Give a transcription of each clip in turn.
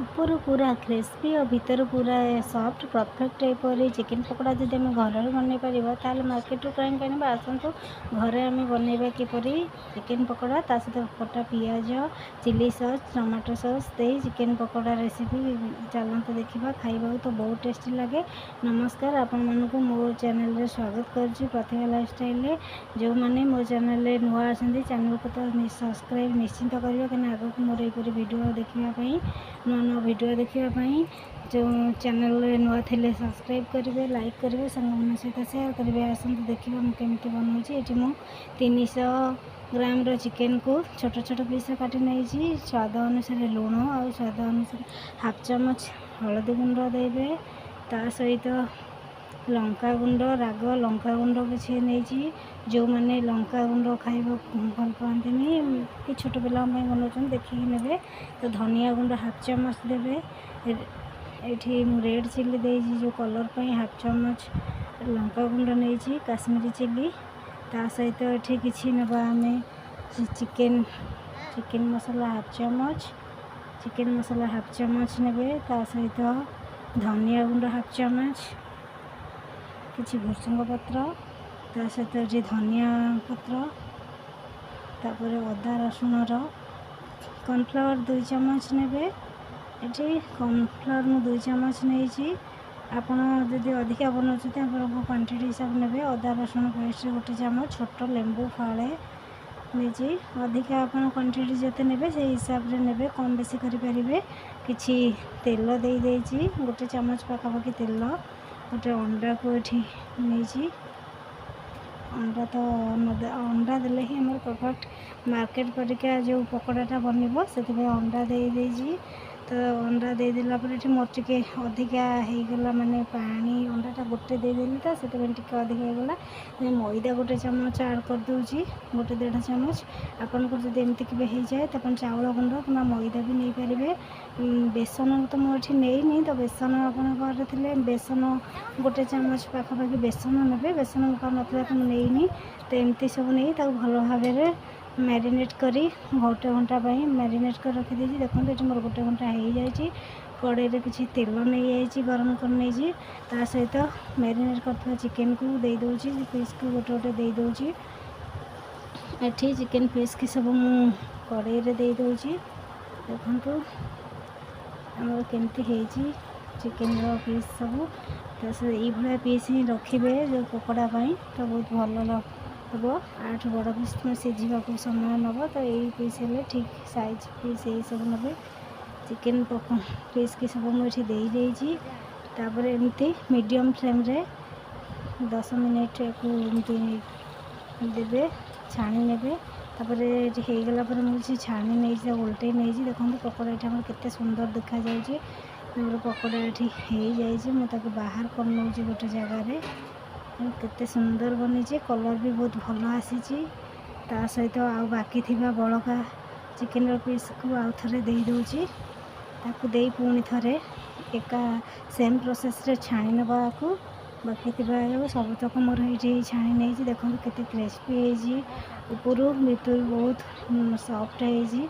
ଉପରୁ ପୁରା କ୍ରିସ୍ପି ଆଉ ଭିତରୁ ପୁରା ସଫ୍ଟ, ପରଫେକ୍ଟ ଏପରି ଚିକେନ୍ ପକୋଡ଼ା ଯଦି ଆମେ ଘରେ ବନେଇ ପାରିବା, ତାହେଲେ ମାର୍କେଟରୁ କାହିଁକି ଆଣିବା? ଆସନ୍ତୁ, ଘରେ ଆମେ ବନେଇବା କିପରି ଚିକେନ୍ ପକୋଡ଼ା। ତା ସହିତ କଟା ପିଆଜ, ଚିଲି ସସ୍, ଟମାଟୋ ସସ୍ ଦେଇ ଚିକେନ୍ ପକୋଡ଼ା ରେସିପି ଚାଲନ୍ତୁ ଦେଖିବା। ଖାଇବାକୁ ତ ବହୁତ ଟେଷ୍ଟି ଲାଗେ। ନମସ୍କାର, ଆପଣମାନଙ୍କୁ ମୋ ଚ୍ୟାନେଲରେ ସ୍ୱାଗତ କରୁଛି ପ୍ରତିଭା ଲାଇଫଷ୍ଟାଇଲରେ। ଯେଉଁମାନେ ମୋ ଚ୍ୟାନେଲରେ ନୂଆ ଅଛନ୍ତି, ଚ୍ୟାନେଲକୁ ତ ସବସ୍କ୍ରାଇବ୍ ନିଶ୍ଚିନ୍ତ କରିବେ, କାହିଁକିନା ଆଗକୁ ମୋର ଏହିପରି ଭିଡ଼ିଓ ଦେଖିବା ପାଇଁ, ନୂଆ ନୂଆ ଭିଡ଼ିଓ ଦେଖିବା ପାଇଁ। ଯେଉଁ ଚ୍ୟାନେଲରେ ନୂଆ ଥିଲେ ସବସ୍କ୍ରାଇବ୍ କରିବେ, ଲାଇକ୍ କରିବେ, ସାଙ୍ଗମାନଙ୍କ ସହିତ ସେୟାର କରିବେ। ଆସନ୍ତୁ ଦେଖିବା ମୁଁ କେମିତି ବନାଉଛି। ଏଠି ମୁଁ 300 ଗ୍ରାମର ଚିକେନକୁ ଛୋଟ ଛୋଟ ପିସ୍ରେ କାଟି ନେଇଛି। ସ୍ୱାଦ ଅନୁସାରେ ଲୁଣ ଆଉ ସ୍ୱାଦ ଅନୁସାରେ ହାଫ୍ ଚାମଚ ହଳଦୀ ଗୁଣ୍ଡ ଦେବେ। ତା ସହିତ ଲଙ୍କା ଗୁଣ୍ଡ, ରାଗ ଲଙ୍କା ଗୁଣ୍ଡ କିଛି ନେଇଛି। ଯେଉଁମାନେ ଲଙ୍କା ଗୁଣ୍ଡ ଖାଇବାକୁ ଭଲ ପାଆନ୍ତିନି କି ଛୋଟ ପିଲାଙ୍କ ପାଇଁ ବନାଉଛନ୍ତି, ଦେଖିକି ନେବେ। ତ ଧନିଆ ଗୁଣ୍ଡ ହାଫ୍ ଚାମଚ ଦେବେ। ଏଠି ମୁଁ ରେଡ଼୍ ଚିଲି ଦେଇଛି ଯେଉଁ କଲର୍ ପାଇଁ। ହାଫ୍ ଚାମଚ ଲଙ୍କା ଗୁଣ୍ଡ ନେଇଛି, କାଶ୍ମୀରୀ ଚିଲି। ତା ସହିତ ଏଠି କିଛି ନେବା ଆମେ ଚିକେନ୍ ଚିକେନ୍ ମସଲା ହାଫ୍ ଚାମଚ। ଚିକେନ୍ ମସଲା ହାଫ୍ ଚାମଚ ନେବେ। ତା ସହିତ ଧନିଆ ଗୁଣ୍ଡ ହାଫ୍ ଚାମଚ, କିଛି ଭୃସଙ୍ଗ ପତ୍ର, ତା ସହିତ ଏଠି ଧନିଆ ପତ୍ର, ତାପରେ ଅଦା ରସୁଣର କର୍ଣ୍ଣଫ୍ଲାୱାର 2 ଚାମଚ ନେବେ। ଏଠି କର୍ଣ୍ଣଫ୍ଲାୱାର ମୁଁ 2 ଚାମଚ ନେଇଛି। ଆପଣ ଯଦି ଅଧିକା ବନାଉଛନ୍ତି, ଆପଣଙ୍କ କ୍ୱାଣ୍ଟିଟି ହିସାବ ନେବେ। ଅଦା ରସୁଣ ପେଷ୍ଟ 1 ଚାମଚ, ଛୋଟ ଲେମ୍ବୁ ଫାଳେ ନେଇଛି। ଅଧିକା ଆପଣ କ୍ୱାଣ୍ଟିଟି ଯେତେ ନେବେ, ସେଇ ହିସାବରେ ନେବେ, କମ୍ ବେଶୀ କରିପାରିବେ। କିଛି ତେଲ ଦେଇଦେଇଛି, 1 ଚାମଚ ପାଖାପାଖି ତେଲ। ଗୋଟେ ଅଣ୍ଡାକୁ ଏଠି ନେଇଛି। ଅଣ୍ଡା ତ ଅଣ୍ଡା ଦେଲେ ହିଁ ଆମର ପରଫେକ୍ଟ ମାର୍କେଟ ପରିକା ଯେଉଁ ପକୋଡ଼ାଟା ବନିବ, ସେଥିପାଇଁ ଅଣ୍ଡା ଦେଇଦେଇଛି। ତ ଅଣ୍ଡା ଦେଇଦେଲା ପରେ ଏଠି ମୋର ଟିକେ ଅଧିକା ହେଇଗଲା, ମାନେ ପାଣି। ଅଣ୍ଡାଟା ଗୋଟେ ଦେଇଦେଲି ତ ସେଥିପାଇଁ ଟିକେ ଅଧିକା ହେଇଗଲା। ମଇଦା 1 ଚାମଚ ଆଡ଼୍ କରିଦେଉଛି, ଗୋଟେ ଦେଢ଼ ଚାମଚ। ଆପଣଙ୍କର ଯଦି ଏମିତି କେବେ ହେଇଯାଏ, ତ ଆପଣ ଚାଉଳ ଗୁଣ୍ଡ କିମ୍ବା ମଇଦା ବି ନେଇପାରିବେ। ବେସନ ତ ମୁଁ ଏଠି ନେଇନି। ତ ବେସନ ଆପଣଙ୍କ ଘରେ ଥିଲେ ବେସନ 1 ଚାମଚ ପାଖାପାଖି ବେସନ ନେବେ। ବେସନ ମୋ ପାଖରେ ନଥିଲା ତ ମୁଁ ନେଇନି। ତ ଏମିତି ସବୁ ନେଇ ତାକୁ ଭଲ ଭାବରେ ମ୍ୟାରିନେଟ୍ କରି ଗୋଟେ ଘଣ୍ଟା ପାଇଁ ମ୍ୟାରିନେଟ୍ କରି ରଖିଦେଇଛି। ଦେଖନ୍ତୁ, ଏଠି ମୋର ଗୋଟେ ଘଣ୍ଟା ହେଇଯାଇଛି। କଡ଼େଇରେ କିଛି ତେଲ ନେଇଯାଇଛି, ଗରମ କରି ନେଇଛି। ତା ସହିତ ମ୍ୟାରିନେଟ୍ କରିଥିବା ଚିକେନକୁ ଦେଇଦେଉଛି, ପିସ୍କୁ ଗୋଟେ ଗୋଟେ ଦେଇଦେଉଛି। ଏଠି ଚିକେନ୍ ପିସ୍କି ସବୁ ମୁଁ କଡ଼େଇରେ ଦେଇଦେଉଛି। ଦେଖନ୍ତୁ ଆମର କେମିତି ହେଇଛି ଚିକେନର ପିସ୍ ସବୁ। ତ ସେ ଏଇଭଳିଆ ପିସ୍ ହିଁ ରଖିବେ ଯେଉଁ ପକୋଡ଼ା ପାଇଁ, ତ ବହୁତ ଭଲ ହେବ। ୟାଠୁ ବଡ଼ ପିସ୍ ସିଝିବାକୁ ସମୟ ନେବ। ତ ଏଇ ପିସ୍ ହେଲେ ଠିକ୍ ସାଇଜ୍ ପିସ୍ ଏଇସବୁ ନେବେ। ଚିକେନ୍ ପିସ୍କି ସବୁ ମୁଁ ଏଠି ଦେଇଦେଇଛି। ତାପରେ ଏମିତି ମିଡ଼ିୟମ୍ ଫ୍ଲେମ୍ରେ 10 ମିନିଟ୍ ୟାକୁ ଏମିତି ଦେବେ, ଛାଣି ନେବେ। ତାପରେ ଏଠି ହେଇଗଲା ପରେ ମୁଁ କିଛି ଛାଣି ନେଇଛି, ତାକୁ ଓଲଟେଇ ନେଇଛି। ଦେଖନ୍ତୁ, ପକୋଡ଼ା ଏଠି ଆମର କେତେ ସୁନ୍ଦର ଦେଖାଯାଉଛି। ଆମର ପକୋଡ଼ା ଏଠି ହେଇଯାଇଛି। ମୁଁ ତାକୁ ବାହାର କରିନେଉଛି ଗୋଟେ ଜାଗାରେ। କେତେ ସୁନ୍ଦର ବନିଛି, କଲର୍ ବି ବହୁତ ଭଲ ଆସିଛି। ତା ସହିତ ଆଉ ବାକି ଥିବା ବଳକା ଚିକେନର ପିସ୍କୁ ଆଉ ଥରେ ଦେଇଦେଉଛି। ତାକୁ ଦେଇ ପୁଣି ଥରେ ଏକା ସେମ୍ ପ୍ରୋସେସ୍ରେ ଛାଣି ନେବାକୁ। ବାକି ଥିବା ସବୁତକ ମୋର ଏଇଠି ଛାଣି ନେଇଛି। ଦେଖନ୍ତୁ କେତେ କ୍ରିସ୍ପି ହେଇଛି, ଉପରୁ ଭିତରୁ ବହୁତ ସଫ୍ଟ ହେଇଛି।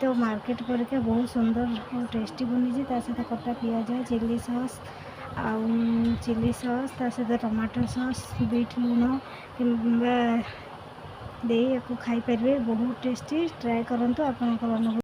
ତ ମାର୍କେଟ ପରିକା ବହୁତ ସୁନ୍ଦର ଆଉ ଟେଷ୍ଟି ବନିଛି। ତା ସହିତ କଟା ପିଆଜ, ଚିଲି ସସ୍ ଆଉ ଚିଲି ସସ୍, ତା ସହିତ ଟମାଟୋ ସସ୍, ବିଟ୍ ଲୁଣ କିମ୍ବା ଦେଇ ୟାକୁ ଖାଇପାରିବେ। ବହୁତ ଟେଷ୍ଟି। ଟ୍ରାଏ କରନ୍ତୁ, ଆପଣଙ୍କର ଅନୁଭୂତି